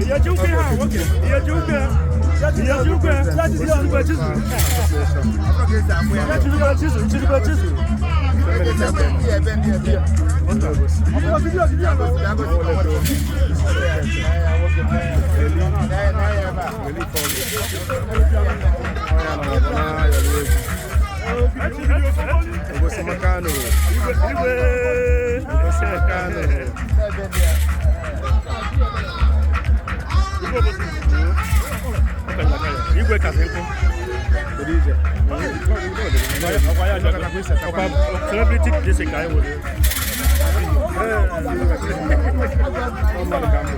President Obosi Association. Ndị Obosi. Eli Fọlụ. Onye nọ n'ọgbọ na-ayọrọ egwu. Obosi Makano. Obosi Makano. Igwe kasị nkụ. Kedu ije? Ọkwa celebrity disi ka anyị nwere. Ọ mmadụ ka mbụ.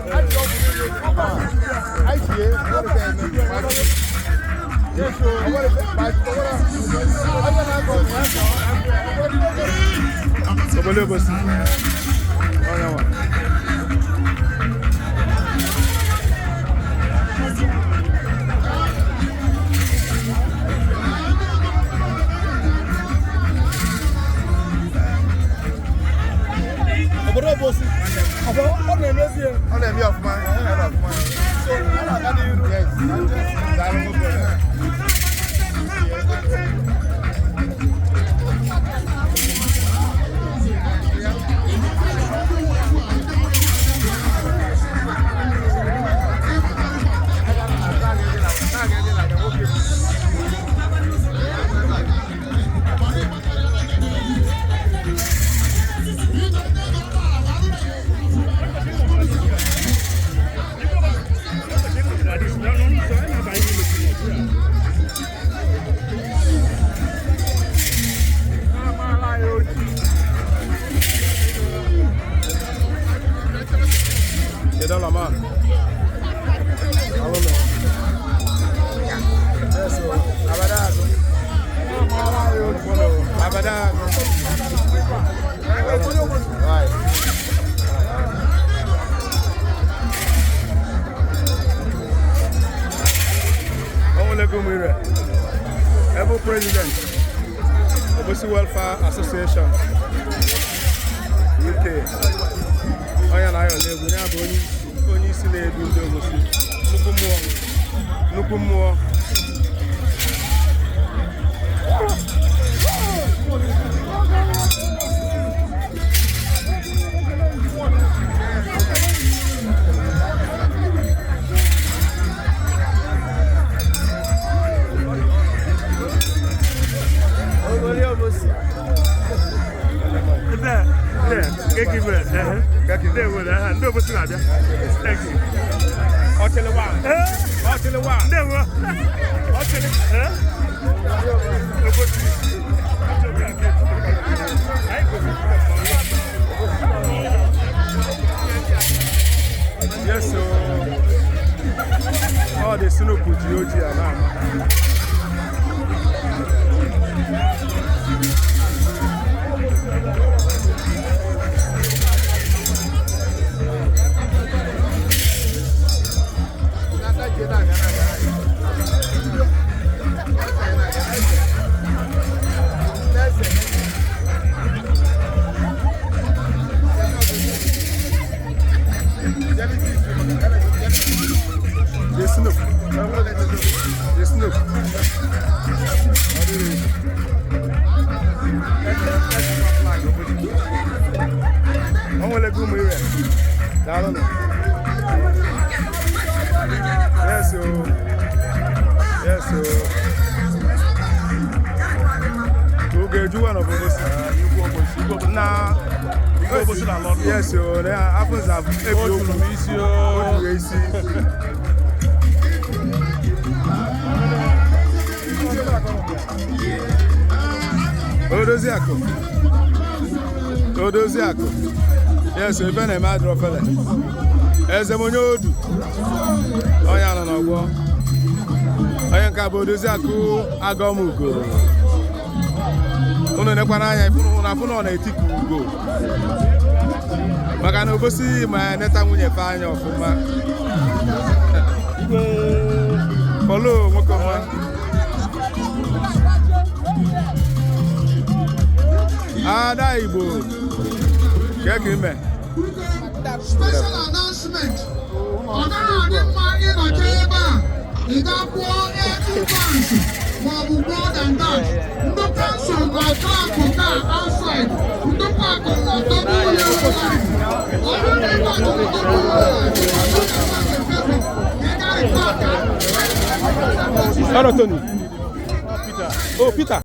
Obodo Obosi. Onye nwa. Obodo Obosi ọ na-emezi ya. Ọ na-eme ọfụma, ọ na-eme ọfụma. So ọ na-aga n'iru. Yes. Daalụ nwoke. Kedu ọla ma? Alụ nọ. Yes, o. Abada agụ. Abada agụ. Right. Onwelego Mwire, Able President, Obosi Welfare Association, UK. Onye na-ayọla egwu, ya bụ onye isi na-edu ndị Obosi. Nnukwu mmụọ. Nnukwu mmụọ. Ndị Obosi na-abịa. Thank you. Ọchịlịwa. Ọchịlịwa. Ndewo. Ọchịlị. Obosi. Yes, o. Ọ dị Snoop ji ojii a na-ama. The Snoop. The Snoop. Ọ dịrị easy. O nwere ego ụmụ ire. Daalụnụ. Yes, o. Yes, o. Oge ejuwa na Obosi. Na Obosi na London. Yes, o. Na afụnza ebi okwu. Isi O juru isi. Odozi akụ. Odozi akụ. Yes, ebe na-eme adịrọ fele. Eze m onye odu. Onye anọ n'ọgbọ. Onye nke a bụ odozi akụ agọmugo. Unu nekwana anya ịfụ na afụ na ọ na-eti ka ugo. Maka na Obosi ma neta nwunye fe anya ọfụma. Fọlụ nwoke ọma. Ada Igbo. Kee ka ime? Special announcement. Ọ naghị adị mma ịnọcha ebe a, ị ga kwụọ £80 maọbụ more than that. Ndị council ga-atrapụ car outside, ndị park na double yellow line. Ọ bụrụ na ị park na double yellow line, ị ga-eme ị gaghị park. Ọrụ Tony. Oh, Peter.